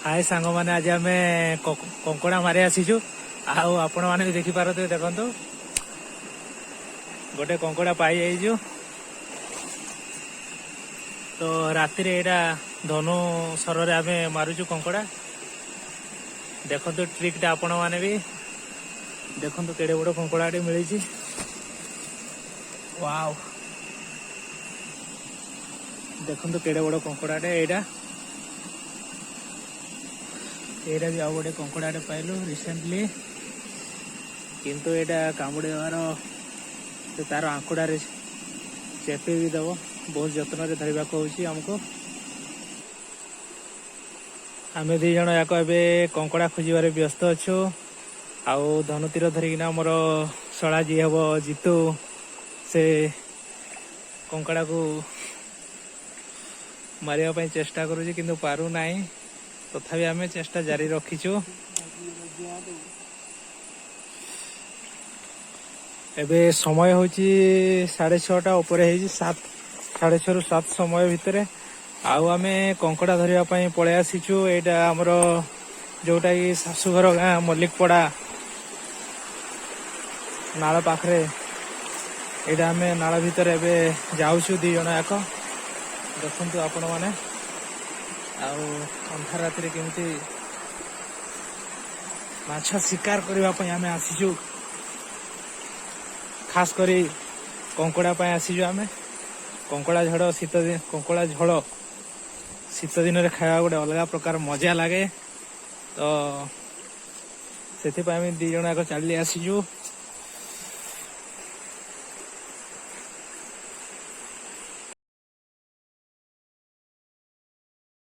ହାଏ ସାଙ୍ଗମାନେ, ଆଜି ଆମେ କଙ୍କଡ଼ା ମାରି ଆସିଛୁ। ଆଉ ଆପଣମାନେ ବି ଦେଖିପାରୁଥିବେ। ଦେଖନ୍ତୁ, ଗୋଟେ କଙ୍କଡ଼ା ପାଇଯାଇଛୁ। ତ ରାତିରେ ଏଇଟା ଧନୁ ସରରେ ଆମେ ମାରୁଛୁ କଙ୍କଡ଼ା। ଦେଖନ୍ତୁ ଟ୍ରିକଟା, ଆପଣମାନେ ବି ଦେଖନ୍ତୁ କେଡ଼େ ବଡ଼ କଙ୍କଡ଼ାଟେ ମିଳିଛି। ୱାଓ, ଦେଖନ୍ତୁ କେଡ଼େ ବଡ଼ କଙ୍କଡ଼ାଟେ ଏଇଟା। ଏଇଟା ବି ଆଉ ଗୋଟେ କଙ୍କଡ଼ାଟେ ପାଇଲୁ ରିସେଣ୍ଟଲି, କିନ୍ତୁ ଏଇଟା କାମୁଡ଼ି ଦେବାର ସେ ତାର ଆଙ୍କୁଡ଼ାରେ ଚେପି ବି ଦେବ। ବହୁତ ଯତ୍ନରେ ଧରିବାକୁ ହଉଛି ଆମକୁ। ଆମେ ଦି ଜଣ ଯାକ ଏବେ କଙ୍କଡ଼ା ଖୋଜିବାରେ ବ୍ୟସ୍ତ ଅଛୁ। ଆଉ ଧନୁ ତୀର ଧରିକିନା ଆମର ଶଳା ଯିଏ ହବ ଜିତୁ, ସେ କଙ୍କଡ଼ାକୁ ମାରିବା ପାଇଁ ଚେଷ୍ଟା କରୁଛି, କିନ୍ତୁ ପାରୁନାହିଁ। ତଥାପି ଆମେ ଚେଷ୍ଟା ଜାରି ରଖିଛୁ। ଏବେ ସମୟ ହଉଛି 6:30 ଉପରେ ହେଇଛି, 7, 6:30ରୁ 7 ସମୟ ଭିତରେ। ଆଉ ଆମେ କଙ୍କଡ଼ା ଧରିବା ପାଇଁ ପଳେଇ ଆସିଛୁ। ଏଇଟା ଆମର ଯୋଉଟା କି ଶାଶୁଘର ଗାଁ ମଲ୍ଲିକପଡ଼ା ନାଳ ପାଖରେ। ଏଇଟା ଆମେ ନାଳ ଭିତରେ ଏବେ ଯାଉଛୁ ଦି ଜଣ ଯାକ। ଦେଖନ୍ତୁ ଆପଣମାନେ, ଆଉ ଅନ୍ଧାର ରାତିରେ କେମିତି ମାଛ ଶିକାର କରିବା ପାଇଁ ଆମେ ଆସିଛୁ। ଖାସ କରି କଙ୍କଡ଼ା ପାଇଁ ଆସିଛୁ ଆମେ। କଙ୍କଡ଼ା ଝୋଳ ଶୀତ ଦିନ, କଙ୍କଡ଼ା ଝୋଳ ଶୀତ ଦିନରେ ଖାଇବା ଗୋଟେ ଅଲଗା ପ୍ରକାର ମଜା ଲାଗେ। ତ ସେଥିପାଇଁ ଆମେ ଦି ଜଣ ଯାକ ଚାଲି ଆସିଛୁ।